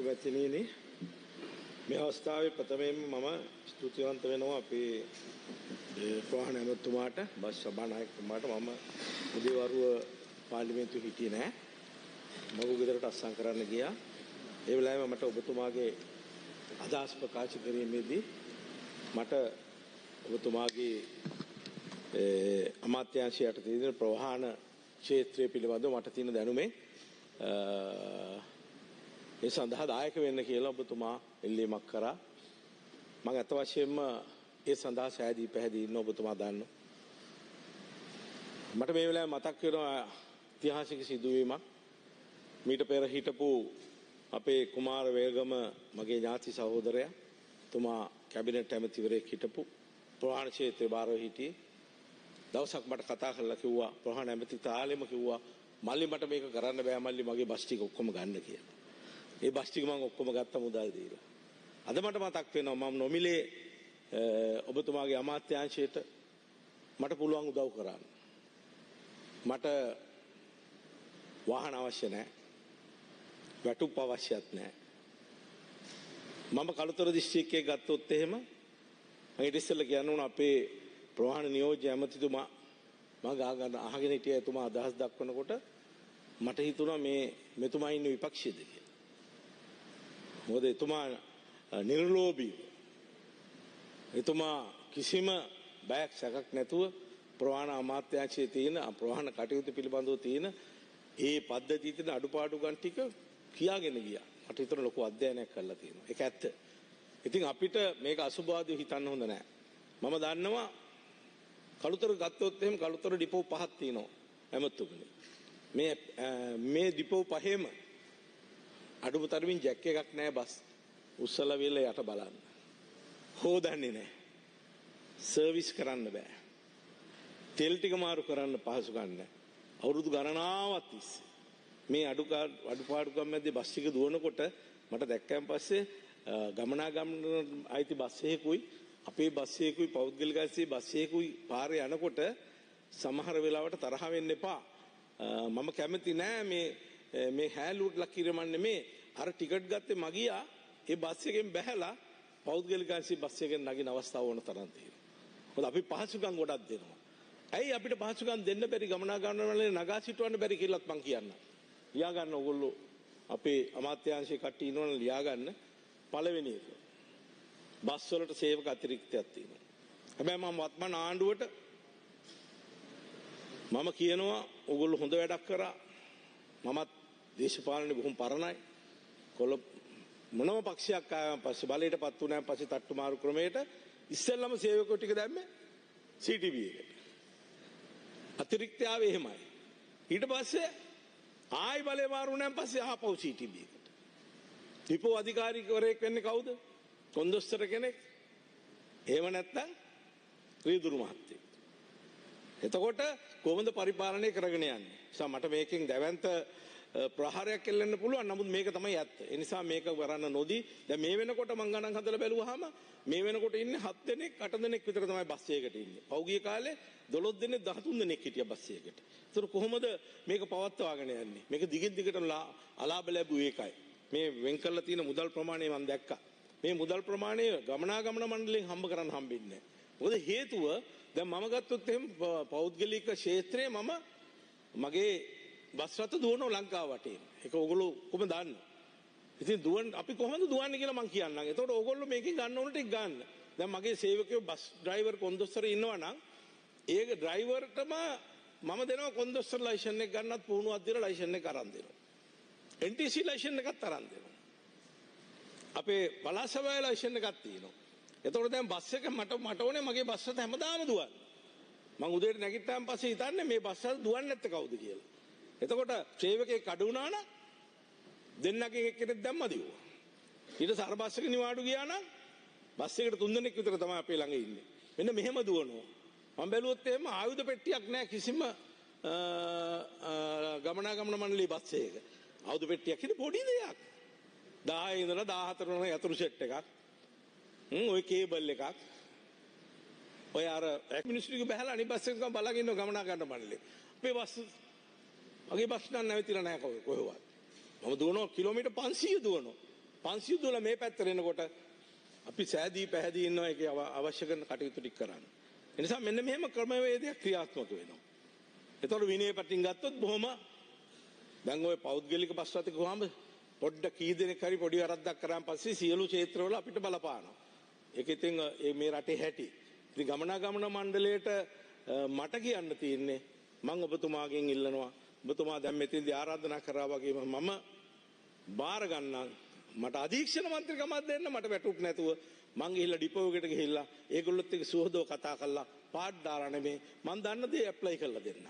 මැතිණියනි, මේ අවස්ථාවේ ප්‍රථමයෙන්ම මම ස්තුතිවන්ත වෙනවා අපේ ප්‍රවාහන ඇමතුමාට, බස් සභානායකතුමාට. මම උදේවරුව පාර්ලිමේන්තුවේ හිටියේ නෑ. මගු ගෙදරට අත්සන් කරන්න ගියා. ඒ වෙලාවෙම මට ඔබතුමාගේ අදහස් ප්‍රකාශ කිරීමේදී මට ඔබතුමාගේ අමාත්‍යාංශය යටතේ තියෙන ප්‍රවාහන ක්ෂේත්‍රය පිළිබඳව මට තියෙන දැනුමෙන් ඒ සඳහා දායක වෙන්න කියලා ඔබතුමා ඉල්ලීමක් කරා. මම අත වශයෙන්ම ඒ සඳහා සෑදී පැහැදී ඉන්න ඔබතුමා දන්නවා. මට මේ වෙලාවේ මතක් වෙනවා ඓතිහාසික සිදුවීමක්. මීට පෙර හිටපු අපේ කුමාර වේගම මගේ ඥාති සහෝදරයා, තුමා කැබිනට් ඇමතිවරයෙක් හිටපු ප්‍රවාහන ක්ෂේත්‍රයේ භාරව හිටියේ. දවසක් මට කතා කරලා කිව්වා, ප්‍රවාහන ඇමති තාලෙම කිව්වා, මල්ලි මට මේක කරන්න බෑ මල්ලි, මගේ බස් ටික ඔක්කොම ගන්න කියලා. ඒ බස් ටික මම ඔක්කොම ගත්ත මුදල් දීලා. අද මට මතක් වෙනවා මම නොමිලේ ඔබතුමාගේ අමාත්‍යාංශයට මට පුළුවන් උදව් කරන්න. මට වාහන අවශ්‍ය නැහැ. වැටුප් අවශ්‍යත් නැහැ. මම කළුතර දිස්ත්‍රික්කයේ ගත්තොත් එහෙම මම ඊට ඉස්සෙල්ලා කියන්න ඕන අපේ ප්‍රවාහන නියෝජ්‍ය ඇමතිතුමා මම ගා ගන්න අහගෙන හිටියා. එතුමා අදහස් දක්වනකොට මට හිතුණා මේ මෙතුමා ඉන්නේ විපක්ෂයේද කියලා. මොකද එතුමා නිර්ලෝභී. එතුමා කිසිම බයක් සැකක් නැතුව ප්‍රවාහන අමාත්‍යාංශයේ තියෙන ප්‍රවාහන කටයුතු පිළිබඳව තියෙන ඒ පද්ධතියේ තියෙන අඩුපාඩුකම් ටික කියාගෙන ගියා. මට හිතුණා ලොකු අධ්‍යයනයක් කරලා තියෙනවා. ඒක ඇත්ත. ඉතින් අපිට මේක අසුභවාදීව හිතන්න හොඳ නෑ. මම දන්නවා කළුතර ගත්තොත් එහෙම කළුතර ඩිපෝ පහක් තියෙනවා ඇමතුමනි. මේ මේ ඩිපෝ පහේම අඩුම තරමින් ජැක් එකක් නෑ බස්. උස්සලා වෙල යට බලන්න. හොදන්නේ නෑ. සර්විස් කරන්න බෑ. තෙල් ටික මාරු කරන්න පහසුකම් නෑ. අවුරුදු ගණනාවක් තිස්සේ මේ අඩුපාඩුකම් මැද්දේ බස් ටික දුවනකොට මට දැක්කයන් පස්සේ ගමනාගමන අයිති බස් එකකුයි අපේ බස් එකකුයි පෞද්ගලික අයිති බස් එකකුයි පාරේ යනකොට සමහර වෙලාවට තරහ වෙන්න එපා. මම කැමති නෑ මේ මේ හැලුවට ලක් කිරීමක් නෙමේ. අර ටිකට් ගත්තේ මගියා ඒ බස් එකෙන් බැහැලා පෞද්ගලික අයිති බස් එකෙන් නගින අවස්ථාව ඕන තරම් තියෙනවා. මොකද අපි පහසුකම් ගොඩක් දෙනවා. ඇයි අපිට පහසුකම් දෙන්න බැරි ගමනාගමන වල නගා සිටවන්න බැරි කියලාත් මං කියන්නම්. ලියා ගන්න ඕගොල්ලෝ අපේ අමාත්‍යාංශයේ කට්ටිය ඉන්නවනම් ලියා ගන්න. පළවෙනි එක බස් වලට සේවක අතිරික්තයක් තියෙනවා. හැබැයි මම වත්මන් ආණ්ඩුවට මම කියනවා ඕගොල්ලෝ හොඳ වැඩක් කරා. මමත් දේශපාලනේ බොහොම පරණයි. කොළ මොනම පක්ෂයක් ආවම පස්සේ බලයටපත් වුණාන් පස්සේ තට්ටු මාරු ක්‍රමයට ඉස්සෙල්ලම සේවකයෝ ටික දැම්මේ CTB එකට. අතිරික්තය ආවේ එහෙමයි. ඊට පස්සේ ආයි බලය මාරු වුණාන් පස්සේ ආපහු CTB එකට. ඩිපෝ අධිකාරීවරයෙක් වෙන්නේ කවුද? කොන්දොස්තර කෙනෙක්. එහෙම නැත්නම් රීදුරු මහත්තයෙක්. එතකොට කොහොමද පරිපාලනය කරගෙන යන්නේ? නිසා මට මේකෙන් දැවැන්ත ප්‍රහාරයක් එල්ලන්න පුළුවන්. නමුත් මේක තමයි ඇත්ත. ඒ නිසා මේක කරන්න නොදී දැන් මේ වෙනකොට මං ගණන් හදලා බැලුවාම මේ වෙනකොට ඉන්නේ 7 දෙනෙක් 8 දෙනෙක් විතර තමයි බස් එකකට ඉන්නේ. පහුගිය කාලේ 12 දෙනෙක් 13 දෙනෙක් හිටියා බස් එකකට. ඒතර කොහොමද මේක පවත්වාගෙන යන්නේ? මේක දිගින් දිගටම අලාභ ලැබුවේ ඒකයි. මේ වෙන් කරලා තියෙන මුදල් ප්‍රමාණය මං දැක්කා. මේ මුදල් ප්‍රමාණය ගමනාගමන මණ්ඩලයෙන් හම්බ කරන්න හම්බෙන්නේ නැහැ. මොකද හේතුව දැන් මම ගත්තොත් එහෙම පෞද්ගලික ක්ෂේත්‍රයේ මම මගේ බස් රථ දුවනවා ලංකාව වටේම. ඒක ඕගොල්ලෝ කොහොමද දන්නේ? ඉතින් දුවන්න අපි කොහොමද දුවන්නේ කියලා මං කියන්නම්. එතකොට ඕගොල්ලෝ මේකෙන් ගන්න ඕන ටික ගන්න. දැන් මගේ සේවකයෝ බස් ඩ්‍රයිවර් කොන්දොස්තර ඉන්නවා නම් ඒක ඩ්‍රයිවර්ටම මම දෙනවා කොන්දොස්තර ලයිසන් එක ගන්නත් පුහුණුවක් දීලා ලයිසන් එක අරන් දෙනවා. NTC licence එකත් අරන් දෙනවා. අපේ පළාත් සභාවේ ලයිසන් එකක් තියෙනවා. එතකොට දැන් බස් එක මට ඕනේ මගේ බස් රථ හැමදාම දුවන්න. මං උදේට නැගිට්ටාන් පස්සේ හිතන්නේ මේ බස් රථ දුවන්නේ නැත්තේ කවුද කියලා. එතකොට සේවකයෙක් අඩු වුණා නම් දෙන්නගෙන් එක්කෙනෙක් දැම්මා දිව්වා. ඊට පස්සේ අර බස් එක නිවාඩු ගියා නම් බස් එකට තුන් දෙනෙක් විතර තමයි අපේ ළඟ ඉන්නේ. මෙන්න මෙහෙම දුවනවා. මම බැලුවොත් එහෙම ආයුධ පෙට්ටියක් නෑ කිසිම ගමනාගමන මණ්ඩලයේ බස් එකක. ආයුධ පෙට්ටියක් කියන්නේ පොඩි දෙයක්. 10 ඉඳලා 14 වෙනකන් යතුරු සෙට් එකක්. ඔය කේබල් එකක්. ඔය අර මිනිස්සු ටික බහලා අනිත් බස් එකක බලන් ඉන්න ගමනාගමන මණ්ඩලේ. අපේ බස් මගේ බස් නම් නැවතිලා නෑ කොහෙවත්. මම දුවනවා කිලෝමීටර් 500 දුවනවා. 500 දුවලා මේ පැත්තට එනකොට අපි සෑදී පැහැදී ඉන්නවා ඒකේ අවශ්‍ය කරන කටයුතු ටික කරන්න. ඒ නිසා මෙන්න මෙහෙම ක්‍රමවේදයක් ක්‍රියාත්මක වෙනවා. එතකොට විනය පැත්තෙන් ගත්තොත් බොහොම දැන් ඔය පෞද්ගලික බස් රථ ගියාම පොඩ්ඩ කී දෙනෙක් හරි පොඩි වරද්දක් කරාන් පස්සේ සියලු ක්ෂේත්‍රවල අපිට බලපානවා. ඒක ඉතින් මේ රටේ හැටි. ඉතින් ගමනාගමන මණ්ඩලයට මට කියන්න තියෙන්නේ මං ඔබතුමාගෙන් ඉල්ලනවා ඔබතුමා දැන් මෙතෙන්දී ආරාධනා කරා වගේම මම බාර ගන්නම් මට අධීක්ෂණ මන්ත්‍රීකමක් දෙන්න මට වැටුප් නැතුව මං ගිහිල්ලා ඩිපෝ එකට ගිහිල්ලා ඒගොල්ලොත් එක්ක සුහදව කතා කරලා පාට් දාලා නෙමෙයි මං දන්න දේ ඇප්ලයි කරලා දෙන්න.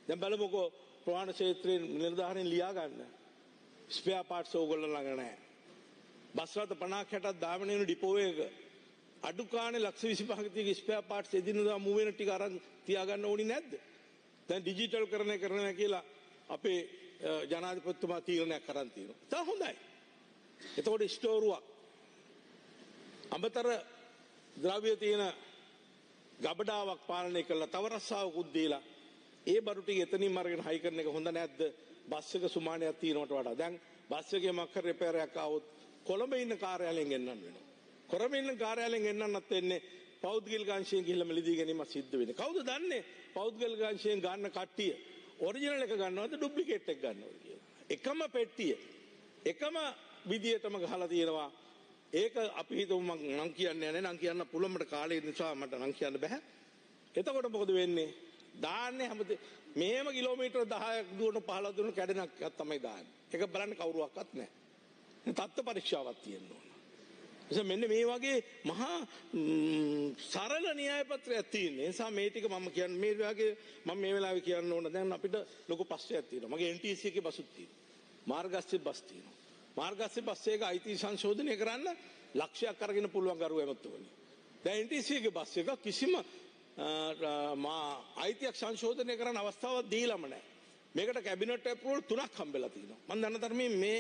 දැන් බලමුකෝ ප්‍රවාහන ක්ෂේත්‍රයේ නිලධාරීන් ලියා ගන්න ස්පෙයා පාර්ට්ස් ඕගොල්ලෝ ළඟ නැහැ. බස් රථ 50ක් 60ක් දාගෙන යන ඩිපෝ එක අඩු කාණේ ලක්ෂ 25ක තියෙන ස්පෙයා පාර්ට්ස් එදිනදා මූව් වෙන ටික අරන් තියාගන්න ඕනි නැද්ද? දැන් ඩිජිටල් කරණය කරනවා කියලා අපේ ජනාධිපතිතුමා තීරණයක් අරන් තියෙනවා. තා හොඳයි. එතකොට ස්ටෝරුවක් අමතර ද්‍රව්‍ය තියෙන ගබඩාවක් පාලනය කරලා තව රස්සාවකුත් දීලා ඒ බඩු ටික එතනින්ම අරගෙන හයි කරන එක හොඳ නැද්ද? බස් එක සුමානයක් තියෙනවට වඩා. දැන් බස් එකේ මොකක් හරි රිපෙයාර් එකක් ආවොත් කොළඹ ඉන්න කාර්යාලයෙන් ගෙන්නන්න වෙනවා. කොළඹ ඉන්න කාර්යාලයෙන් ගෙන්නන්නත් වෙන්නේ පෞද්ගලික අංශයෙන් ගිහිල්ලා මිලදී ගැනීම සිද්ධ වෙන්නේ. කවුද දන්නේ පෞද්ගලික අංශයෙන් ගන්න කට්ටිය ඔරිජිනල් එක ගන්නවද ඩුප්ලිකේට් එක ගන්නවද කියලා. එකම පෙට්ටිය එකම විදියටම ගහලා තියෙනවා. ඒක අපි හිතමු මං කියන්නේ නැහැ නං කියන්න පුළුවන් මට කාලේ නිසා මට නං කියන්න බෑ. එතකොට මොකද වෙන්නේ? දාන්නේ හැම මෙහෙම කිලෝමීටර් 10ක් දුවන 15 දුවන කැඩෙන එකක් තමයි දාන්නේ. ඒක බලන්න කවුරුවක්වත් නැහැ. තත්ත්ව පරීක්ෂාවක් තියෙන්න ඕන. නිසා මෙන්න මේ වගේ මහා සරල න්‍යාය පත්‍රයක් තියෙන නිසා මේ ටික මම කියන්නේ මේ වගේ මම මේ වෙලාවේ කියන්න ඕන. දැන් අපිට ලොකු ප්‍රශ්නයක් තියෙනවා. මගේ NTC එකේ බසුත් තියෙනවා. මාර්ගස්සේ බස් තියෙනවා. මාර්ගස්සේ බස් එක අයිති සංශෝධනය කරන්න ලක්ෂයක් අරගෙන පුළුවන් ගරු ඇමතුමනි. දැන් NTC එකේ බස් එක කිසිම මා අයිතියක් සංශෝධනය කරන්න අවස්ථාවක් දීලම නැහැ. මේකට කැබිනට් ඇප්‍රූවල් 3ක් හම්බෙලා තියෙනවා. මම දන්න තරමින් මේ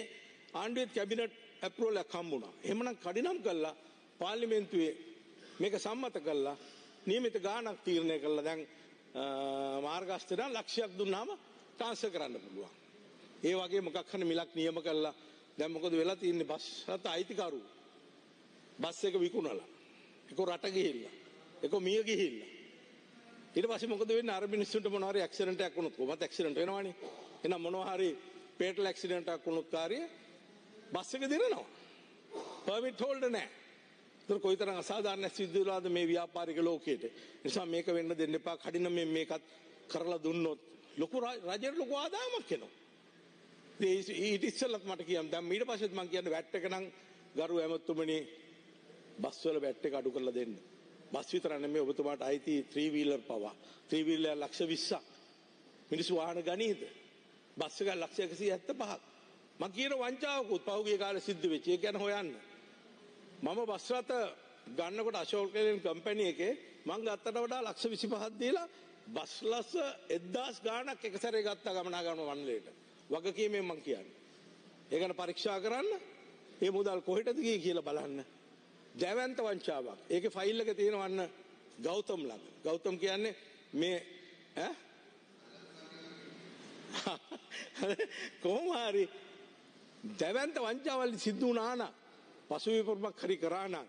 ආණ්ඩුවේ කැබිනට් ඇප්‍රූවල් එකක් හම්බුණා. එහෙමනම් කඩිනම් කළා පාර්ලිමේන්තුවේ මේක සම්මත කළා නියමිත ගාණක් තීරණය කළා. දැන් මාර්ගස්ථ නම් ලක්ෂයක් දුන්නාම ට්‍රාන්ස්ෆර් කරන්න පුළුවන්. ඒ වගේ මොකක් හරි මිලක් නියම කළා. දැන් මොකද වෙලා තියෙන්නේ? බස් රථ අයිතිකරු බස් එක විකුණලා ඒක රට ගිහිල්ලා ඒක මිය ගිහිල්ලා ඊට පස්සේ මොකද වෙන්නේ? අර මිනිස්සුන්ට මොනවා හරි ඇක්සිඩන්ට් එකක් වුණොත් කොහොමද ඇක්සිඩන්ට් වෙනවනේ. එහෙනම් මොනවා හරි පේටල් ඇක්සිඩන්ට් එකක් වුණොත් කාර්ය බස් එක දිරනවා. පර්මිට් හෝල්ඩර් නෑ. ඒතර කොයිතරම් අසාධාරණ සිද්ධ වෙලාද මේ ව්‍යාපාරික ලෝකෙට. නිසා මේක වෙන්න දෙන්න එපා. කඩින මේ මේකත් කරලා දුන්නොත් ලොකු රජයට ලොකු ආදායමක් එනවා. ඊට ඉස්සෙල්ලත් මට කියන්න දැන් ඊට පස්සෙත් මං කියන්නේ වැට් එක නම් ගරු ඇමතුමනි බස් වල වැට් එක අඩු කරලා දෙන්න. බස් විතර නෙමෙයි ඔබතුමාට අයිති 3 වීලර් පවා. 3 වීලර් ලක්ෂ 20ක්. මිනිස්සු වාහන ගනීද? බස් එක ලක්ෂ 175ක්. මං කියන වංචාවකුත් පහුගිය කාලේ සිද්ධ වෙච්ච. ඒක ගැන හොයන්න. මම බස් රථ ගන්නකොට අශෝක් ලේලන්ඩ් කම්පැනි එකේ මං ගත්තට වඩා ලක්ෂ 25ක් දීලා බස් ලස්ස 1000 ගාණක් එක සැරේ ගත්තා ගමනාගමන මණ්ඩලයට. වගකීමෙන් මං කියන්නේ. ඒ ගැන පරීක්ෂා කරන්න. මේ මුදල් කොහෙටද ගියේ කියලා බලන්න. දැවැන්ත වංචාවක්. ඒකේ ෆයිල් එක තියෙනවා අන්න ගෞතම් ළඟ. ගෞතම් කියන්නේ මේ ඈ කොහොම හරි දැවැන්ත වංචාවල් සිද්ධ වුණා නම් පසු විපරමක් හරි කරා නම්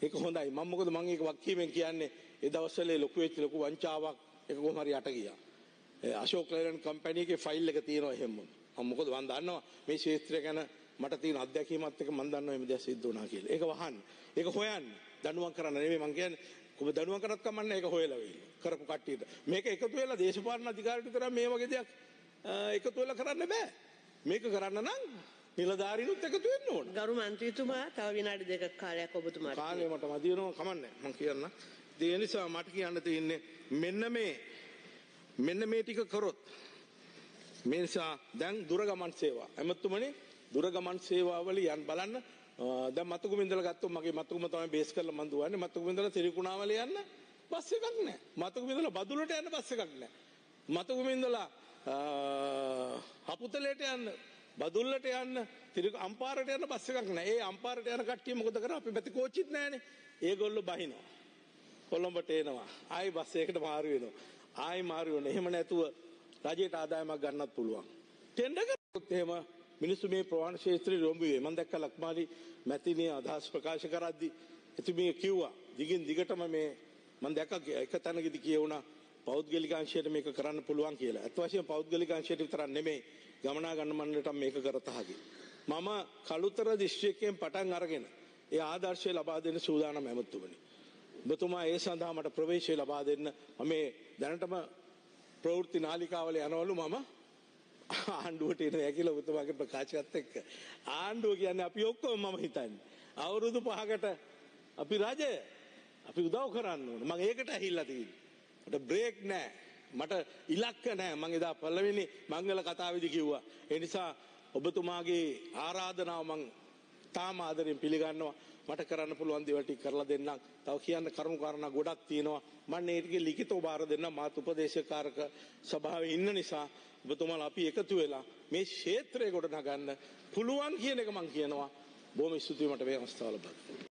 ඒක හොඳයි. මම මොකද මං ඒක වගකීමෙන් කියන්නේ ඒ දවස්වල ලොකු වෙච්ච ලොකු වංචාවක් ඒක කොහොම හරි යට ගියා. අශෝක් ලේලන්ඩ් කම්පැනි එකේ ෆයිල් එක තියෙනවා එහෙම. මම මොකද මං දන්නවා මේ ක්ෂේත්‍රය ගැන මට තියෙන අත්දැකීමත් එක්ක මං දන්නවා මේ දේ සිද්ධ වුණා කියලා. ඒක වහන්න. ඒක හොයන්න. දඬුවම් කරන්න නෙමෙයි මං කියන්නේ. කොහොම දඬුවම් කරත් කමන්නේ ඒක හොයලා වෙයි. කරපු කට්ටියට. මේක එකතු වෙලා දේශපාලන අධිකාරියට විතර මේ වගේ දෙයක් එකතු වෙලා කරන්න බෑ. මේක කරන්න නම් නිලධාරීනුත් එකතු වෙන්න ඕන. ගරු මන්ත්‍රීතුමා තව විනාඩි දෙකක් කාලයක් ඔබතුමාට. කාලය මට මදි වෙනවා කමන්නේ මං කියන්න. ඒ නිසා මට කියන්න තියෙන්නේ මෙන්න මේ ටික කරොත් මේ නිසා දැන් දුර ගමන් සේවා ඇමතුමනි දුර ගමන් සේවාවල යන් බලන්න. දැන් මතුගම ඉඳලා ගත්තොත් මගේ මතුගම තමයි බේස් කරලා මං දුවන්නේ. මතුගම ඉඳලා තිරිකුණාවල යන්න බස් එකක් නෑ. මතුගම ඉඳලා බදුලට යන්න බස් එකක් නෑ. මතුගම ඉඳලා හපුතලයට යන්න බදුල්ලට යන්න අම්පාරට යන්න බස් එකක් නෑ. ඒ අම්පාරට යන කට්ටිය මොකද කරන්නේ? අපි පැත්තේ කෝච්චිත් නෑනේ. ඒගොල්ලෝ බහිනවා. කොළඹට එනවා. ආයි බස් එකකට මාරු වෙනවා. ආයි මාරු වෙනවා. එහෙම නැතුව රජයට ආදායමක් ගන්නත් පුළුවන්. ටෙන්ඩර් කරොත් එහෙම මිනිස්සු මේ ප්‍රවාහන ක්ෂේත්‍රයට යොමු වෙයි. මම දැක්ක ලක්මාලි මැතිණිය අදහස් ප්‍රකාශ කරද්දි එතුමිය කිව්වා දිගින් දිගටම මේ මම දැක්ක එක තැනකදී කියවුණා පෞද්ගලික අංශයට මේක කරන්න පුළුවන් කියලා. ඇත්ත වශයෙන්ම පෞද්ගලික අංශයට විතරක් නෙමෙයි, ගමනාගමන මණ්ඩලයටත් මේක කරත හැකියි. මම කලුතර දිස්ත්‍රික්කයෙන් පටන් අරගෙන ඒ ආදර්ශය ලබා දෙන්න සූදානම් ඇමතුමනි. ඔබතුමා ඒ සඳහා මට ප්‍රවේශය ලබා දෙන්න. මම මේ දැනටම ප්‍රවෘත්ති නාලිකාවල යනවලු මම ආණ්ඩුවට එනවා කියලා ඔබතුමාගේ ප්‍රකාශයත් එක්ක. ආණ්ඩුව කියන්නේ අපි ඔක්කොම මම හිතන්නේ. අවුරුදු 5කට අපි රජය, අපි උදව් කරන්න ඕන. මම ඒකට ඇහිල්ලා තියෙන්නේ. මට බ්‍රේක් නෑ. මට ඉලක්ක නෑ. මං එදා පළවෙනි මංගල කතාවේදී කිව්වා. ඒ නිසා ඔබතුමාගේ ආරාධනාව මං තාම ආදරෙන් පිළිගන්නවා. මට කරන්න පුළුවන් දේවල් ටික කරලා දෙන්නම්. තව කියන්න කරුණු කාරණා ගොඩක් තියෙනවා. මම මේ ටික ලිඛිතව බාර දෙන්නම්. මාත් උපදේශකාරක සභාවේ ඉන්න නිසා ඔබතුමාලා අපි එකතු වෙලා මේ ක්ෂේත්‍රය ගොඩනගන්න පුළුවන් කියන එක මං කියනවා. බොහොම ස්තුතියි මට මේ අවස්ථාව ලබා.